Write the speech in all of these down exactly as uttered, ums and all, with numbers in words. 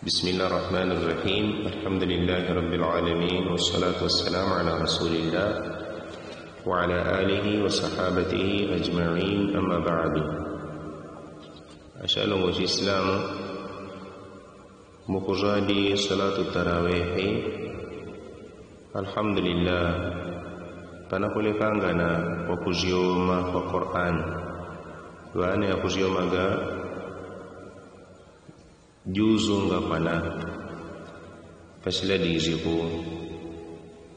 بسم الله الرحمن الرحيم. الحمد لله رب العالمين، والصلاة والسلام على رسول الله وعلى آله وصحابته أجمعين، أما بعد. Ashalongo chislamu, mukuzwadi salatu tarawehi. Alhamdulillah, panakulekangana kwa kuzyoma kwa Qur'an. Ŵane akuzyomaga juzu ngapana. Pasiladizyi ku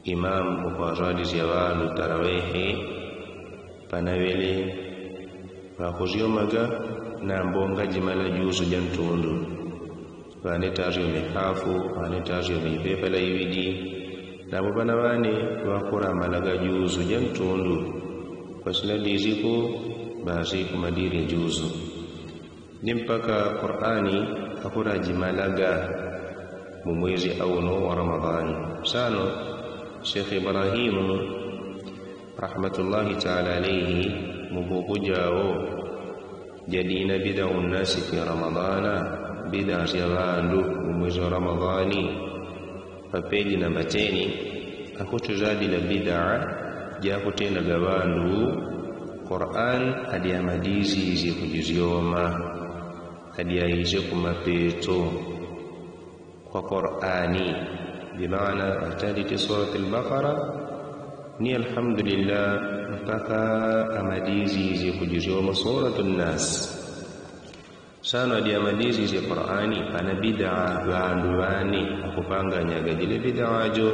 imam mukwazwadizya ŵandu tarawehi, panaŵele ŵakuzyomaga nambo ngajimala juzu jantundu. Ŵane tazyome hafu, ŵane tazyome ipepa la iŵidi. Nambo pana ŵane ŵakuramalaga juzu jantundu. Pasiladizyi ku basi kumadirya juzu. Ni mpaka Qur'ani akurajimalaga mu mwezi auno wa Ramadhani. Sano Sheikh Ibrahimu rahmatullahi taala alaihi, mu buku jao jadina bidau nnasi fi Ramadhana, bida zya ŵandu mu mwezi wa Ramadhani, pa peji namba teni, akutuzadila bida jakutendaga ŵandu Qur'an adyamadizize kujizyoma, adyaisye kumapeto kwa Qur'ani. Bimaana atadite Suratul Bakara ni Alhamdulillah mpaka amadizize kujizyoma Suratun Nas. Sano adyamadizize Qur'ani, pana bida ŵandu ŵane akupanganyaga jile bida jo,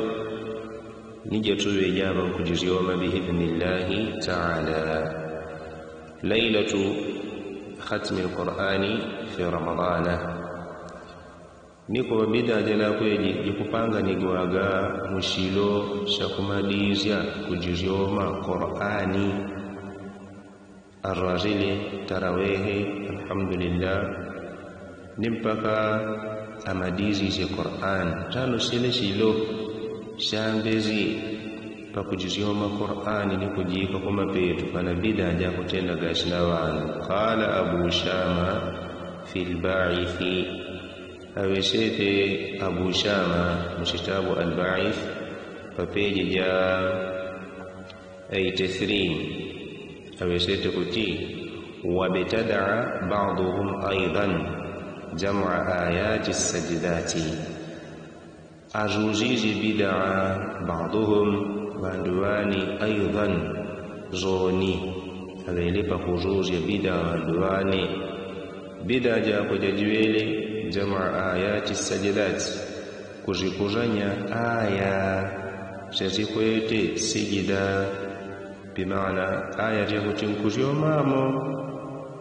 ni jatuŵe java nkujizyoma biidhnillahi taala. Lailatu khatmil Qur'ani fi Ramadhana. Ni kuŵa bida jalakuja jikupanganigwaga mu chilo chakumadizya kujizyoma Qur'ani. Arwazile tarawehi, Alhamdulillah, ni mpaka amadizisye Qur'an. Tano sile chilo chambezi pakujisyoma Qur'an ni kujika kumapetu pana bida jakutendaga china ŵandu. Qala Abu Shama fil Ba'ithi. Aŵesete Abu Shama mu chitabu Al Ba'ith, pa peji ja eighty-three, aŵesete kuti, wabtadaa baduhum aidan jamaa ayati sajidati. Azuzizye bidaa baduhum, ŵandu ŵani, aidan, zoni. Aŵele pakuzuzya bidaa ŵandu ŵani. Bidaa jakwe jajiŵele jamaa ayati sajidati, kuzikusanya aya syazikwete sijida. Bimaana aya zyakuti nkuzyomamo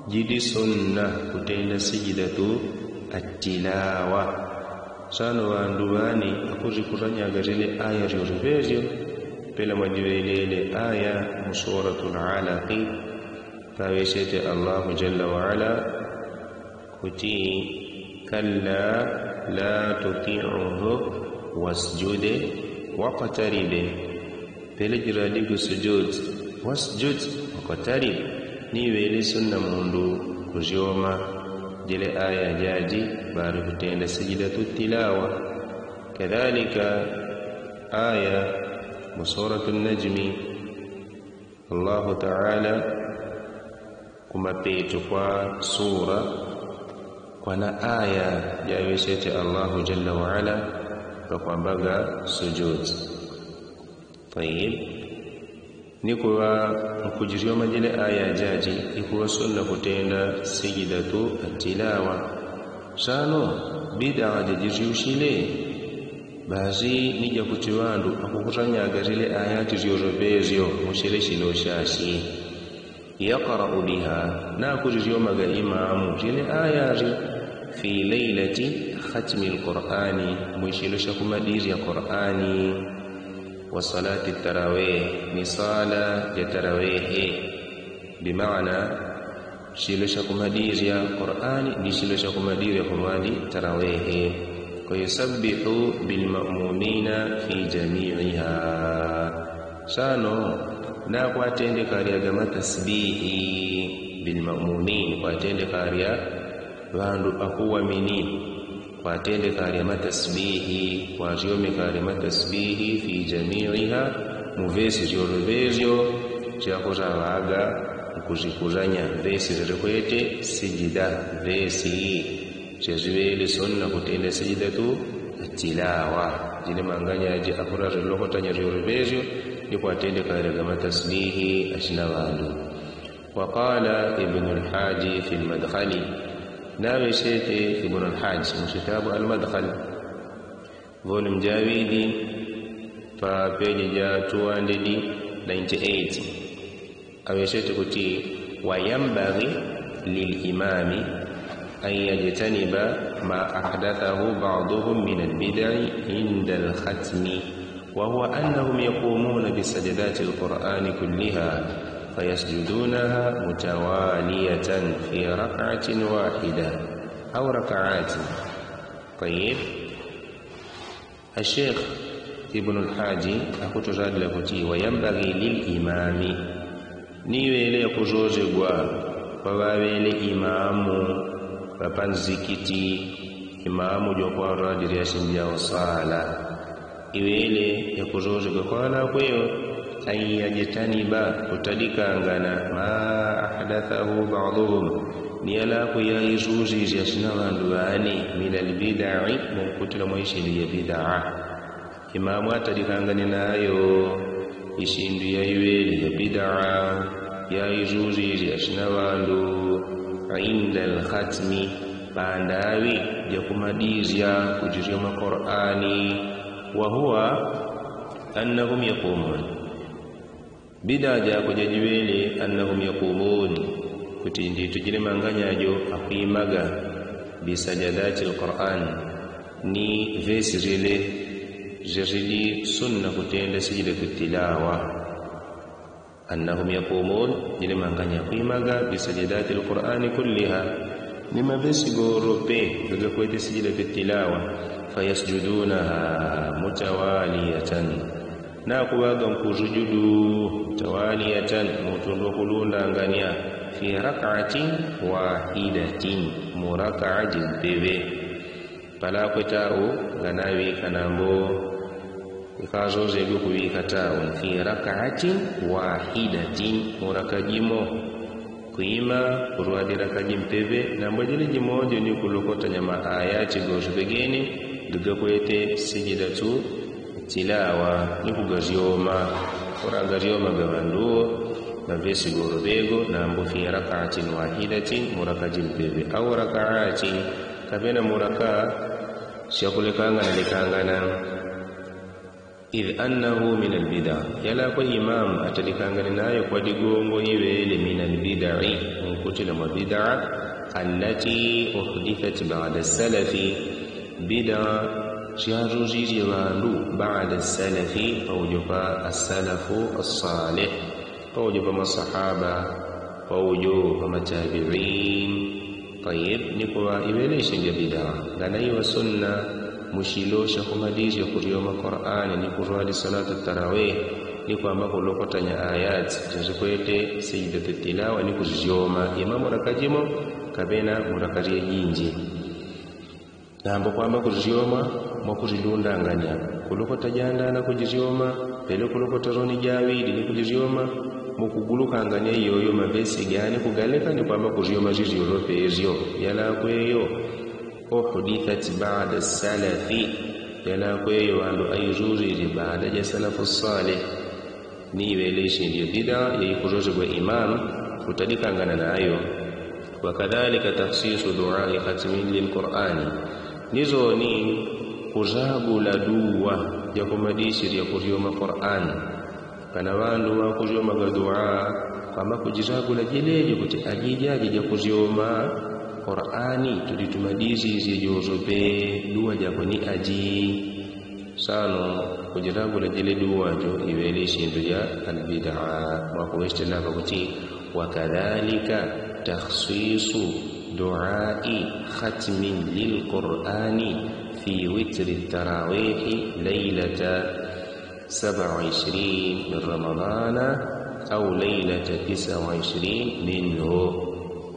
jidi sunna kutenda sijidatu attilawa. Sano ŵandu ŵani akuzikusanyaga zile aya zyoseŵezyo, pela mwajiŵelele aya mu Suratul Alaqi, paŵesete Allahu jalla wa ala kuti, kalla la tutiuhu wasjud waqtarib. Pele jiradigu sujud, wasjud waqtarib. Ni ŵele sunna mundu kuzyoma jele aya jaji bari kutenda sijidatu tilawa. Kadhalika aya mu Suratu Najmi, Allahu taala kumapetu kwa sura, kwana aya jaŵesete Allahu jalla wa ala pakwambaga sujud. Tayib. Ni kuŵa nkujizyoma jele aya jaji, ikuŵa sunna kutenda sijidatu attilawa. Sano bidaa jajizyushile, basi ni jakuti ŵandu akukusanyaga zile ayati zyoseŵezyo mu chile chilo chachi. Yakrau biha, nakuzizyomaga imamu zile ayati, fi lailati khatmi lqurani, mu chilo chakumadizya Qurani. Wa salati tarawih, ni sala ja tarawihi. Bimaana chilo chakumadizya Qurani ni chilo chakumadizya kulwali tarawihi. Kwa yusabbihu bilmamumina fi jamiiha. Sano nakwatendeka arya ga matasbihi bilmamumin, kwatendeka arya ŵandu akuwamini. Kwatende kali amatasbihi kwasyome kali amatasbihi fi jamiiha, mu vesi syoloŵesyo syakusaŵaga nkusikusanya vesi syalikwete sijida vesi. Syasiŵele sunna kutenda sijida tu atilawa. Jine manganyaje akurare lokotanya syoloŵesyo ni kwatende kali gamatasbihi asina ŵandu. Wakala ibnu lhaji fi lmadkhali. Naŵe syete ibnu lhaji mu sitabu almadkhali volume jaŵili pa peji ja two hundred ninety eight. Aŵe syete kuti wayambagi lilimami an yajtaniba ma ahdathahu baduhum min albidai inda alkhatmi. Wahuwa annahum yakumuna bisajadati alqurani kulliha fayasjudunaha mutawaliyatan fi rakaatin wahida au rakaatin. Tayib. Ashekh ibnu lhaji akutusadila kuti wayambagi lilimami, ni iŵele yakusosegwa kwa ŵaŵele imamu ŵapanzikiti, imamu jwakwarwadili yasinjao sala. Iŵele yakusosegwa kwa ŵalakweyo an yajtaniba kutadikangana ma ahdathahu baduhum, ni yalakwe yaisuzizya sina ŵandu ŵani min albidai munkutila mwa isindu ya bidaa. Imamu atadikangane nayo isindu yaiŵele ya bidaa yaisuzizya sina ŵandu inda alkhatmi, pandaŵi jakumadizya kujisyoma qurani. Wahuwa annahum yakumun, bidaa jako jajiŵele annahum yakumun, kuti nditu jile manganyajo akwimaga bisajadati alqurani, ni vesi syele syasidi sunna kutenda sijida kutilawa. Annahum yakumun, jile manganya akwimaga bisajadati alqurani kulliha, ni mavesi golope gagakwete sijida fitilawa. Fayasjudunaha mutawaliyatan, nakuŵaga nkusujudu mutawaliyatan mutundu wakulundangania, fi rakaatin wahidatin, murakaa jimpeŵe. Palakwetau nganaŵika nambo ikazozegwe kuŵika tau fi rakaatin wahidatin, muraka jimo. Kwima kurwadi raka jimpeŵe nambo jili jimojo ni kulokotanya maayati gosuŵegene gagakwete sijidatu tilawa ni kugasyoma. Kuraga syoma gaŵanduwo mavesi goloŵego nambo fi rakaatin wahidatin, muraka jimpeŵe au rakaatin, kaŵena muraka syakulekangana lekangana. Idh annahu min albidaa, yalakwe imamu atalikangane nayo kwa digongo iŵele min albidai, munkutila mwa bidaa, allati uhdithat bada salafi, bidaa syazuzizye ŵandu bada salafi, paujo pa asalafu assalih. Paujo pa masahaba, paujo pa matabiin. Tayib, ni kuŵa iŵele isindu ya bidaa nganaiwa sunna mushilo syakumadisya kusyoma qurani ni kuswali salatu tarawih, ni kwamba kulokotanya ayati syazikwete sijidatu tilawa ni kuzisyoma ima muraka jimo kaŵena muraka syejinji. Nambo kwamba kuzisyoma mwakusilundanganya, kulokota jandana kuzisyoma pele kulokota soni jaŵili ni kuzisyoma mukugulukanganya iyoyo mavesi gani kugaleka ni kwamba kusyoma sisyolope isyo. Yalakweyo uhdithat bada salafi, yalakweyo ŵandu aizuzizye bada ja salafu salih. Ni iŵele isindu ya bidaa yaikusosegwa imamu kutadikangana nayo. Wakadhalika takhsisu duai khatmin lilqurani, ni soni kusagula duwa jakumadisirya kusyoma qurani. Kana ŵandu ŵakusyomaga duwa kwamba kujisagula jelejo kuti ajijaji jakusyoma qurani tuditumadisisye josope duwa jako ni aji. Sano kujilagula jele duwa jo iŵele isindu ja albidaa mwakuwestelaka kuti wakadhalika takhsisu duai khatmin lilqurani fi witri tarawihi lailata saba waishirin min ramadana au lailata tisa waishirin minhu.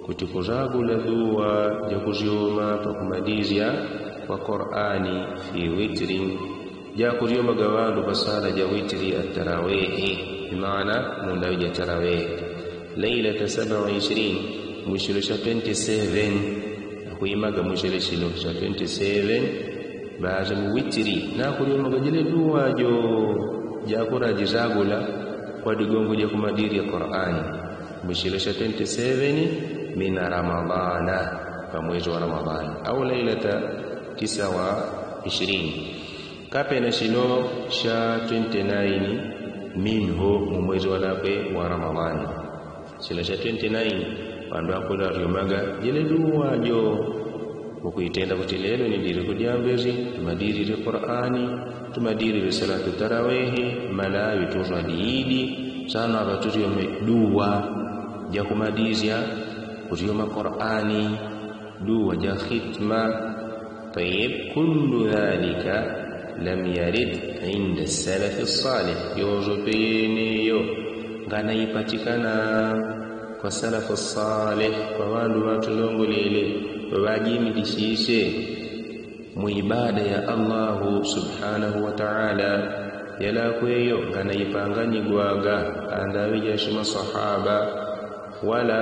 Kuti kusagula duwa jakusyoma pakumadisya Kwa qur'ani fi witrin, jakuryomaga ŵandu pasala ja witri atarawehi. Imana mundawi ja tarawehi. Lailata saba wa ishirini, mwisilo sha twenti seven. Akuimaga mwisilo shilo sha twenti seven. Bazi mu witri nakuryomaga jile duwa jo jakurajizagula kwa digongo ja kumadiri ya qur'ani. Mwisilo sha twenti seven, mina ramadana, pamwezi wa ramadana au lailata tisa wa ishirini. Kapena shino sha twenti naini, minho, mu mwezi walakwe wa ramadana. Shino sha twenti naini, ŵandu akwela aryomaga jile duwa jo. Ukuitenda kuti lelo ni diri kudyambezi tumadirire qur'ani, tumadirire salatu tarawehi, malawi tuzwa diidi. Sano aŵa turyome duwa ja kumadizya kuryoma qur'ani, duwa ja khitma. Tayib, kullu dhalika lam yarid inda salafi salih. Yozo peyeneyo nganaipatikana kwa salafu salih, kwa ŵandu ŵatulongolele ŵajimidishishe mu ibada ya allahu subhanahu wataala. Yalakweyo nganaipanganyigwaga andaŵi ja shimasahaba wala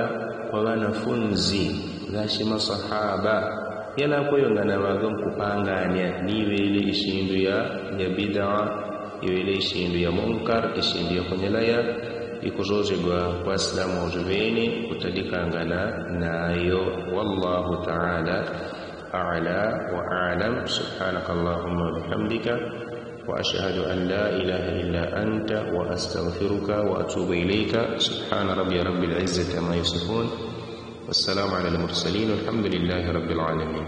kwa ŵanafunzi ŵa shimasahaba. Yalakweyo nganaŵaga nkupanganya ni iŵele ishindu ya bida, iŵele ishindu ya munkar, ishindu ya kunyalaya. Ikuzozegwa kwa asilamu wozo ŵene kutadikangana nayo. Wallahu taala ala wa alam. Subhanaka allahumma wa bihamdika, wa ashhadu an la ilaha illa anta, wa astaghfiruka wa atubu ilaika. Subhana rabbiya rabbil izzati amma yasifun. Wassalamu ala almursalin, walhamdulillahi rabbil alamin.